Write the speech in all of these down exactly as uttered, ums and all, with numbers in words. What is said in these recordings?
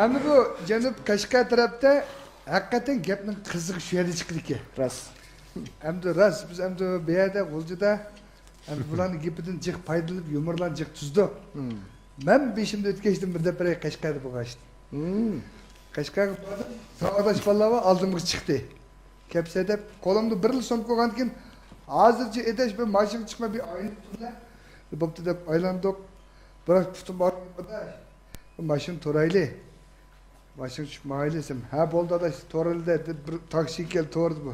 ئەمدى بۇ جەنۇب قەشقەر تەرەپتە ھەقىقەتەن گەپنىڭ قىزىقى شۇ يەردە چىقىدىكەن. راست. ئەمدى راست، بىز ئەمدى بۇ يەردە غۇلجىدا ئەمدى بۇلارنىڭ گېپىدىن جىق پايدىلىنىپ، يۇمۇرلارنى جىق تۈزدۇق. مەن بېشىمدىن ئۆتكەچتىن بىر دەپ بېرەي قەشقەردە بولغاچتىن. قەشقەرگە باردىم، ساۋاقداش بالىلار بار، ئالدىمغا چىقتى. كەپسە دەپ، قولۇمدا بىرلا سومكا بولغاندىكىن، ھازىرچە ئاداش بىر ماشىنىغا چىقماي بىر ئايلىنىپ تۇرلا. بوپتۇ دەپ ئايلاندۇق. بىراق پۇتۇم ئاغرىپ، ئاداش، بىر ماشىنا تورايلى. ماشىنىغا چۈشۈپ ماڭايلى دېسەم، ھە بولدى ئاداش، تورايلى دە دەپ بىر تاكسى كەلدى، توردى بۇ.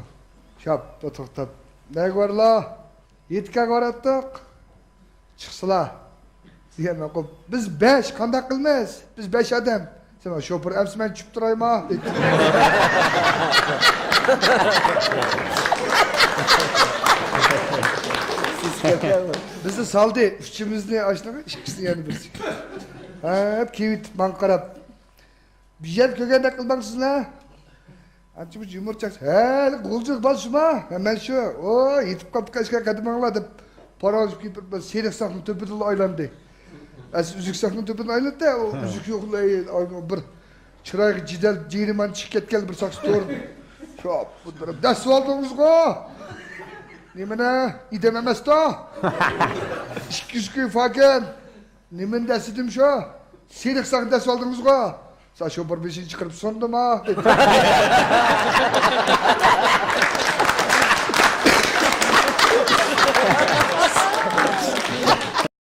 شاپلا توختاپ، نەگە بارلا؟ يېتىكەگە باراتتۇق. چىقسىلا. دېگەن مەن قوپ، بىز بەش، قانداق قىلىمىز؟ بىز بەش ئادەم. دېسەم، شوپۇر ئەمسە مەن چۈشۈپ تۇرايما؟ دېدى. بىزنى سالدى، ئۈچىمىزنى ئاشنىغا، ئىككىسىنى يەنە بىرسى. ھەپ كېيىۋېتىپ ماڭا قاراپ. بىر يەر كۆرگەندەك قىلماڭ سىزلەر. ئانچە بىر يۇمۇر چاقسا، ھە، غۇلجىلىق بالا شۇما؟ ھە، مەن شۇ. ئو، يېتىپ قاپتۇ قەشقەر، قەدىمىڭلار دەپ پاراڭلىشىپ كېلىپ بىر سېرىق ساقنىڭ تۆپىدىلا ئايلاندى. ئەسلى ئۈزۈك ساقنىڭ تۆپىدىن ئايلىنىدۇ-دە، ئۇ ئۈزۈك يوق، ئاي، بىر چىرايغا جېدەل، جېرىمان چىقىپ كەتكەن بىر ساقچى تۇر. شۇ، بۇ بىر دەسسىۋالدىڭىزغۇ؟ نېمىنى؟ ئىدەم ئەمەستۇ؟ ئىككى يۈز كوي فاكەن. نېمىنى دەسسىدىم شۇ؟ سېرىق ساقنى دەسسىۋالدىڭىزغۇ؟ سا شوپۇر بېشىنى چىقىرىپ سۇندىما؟ دېدى.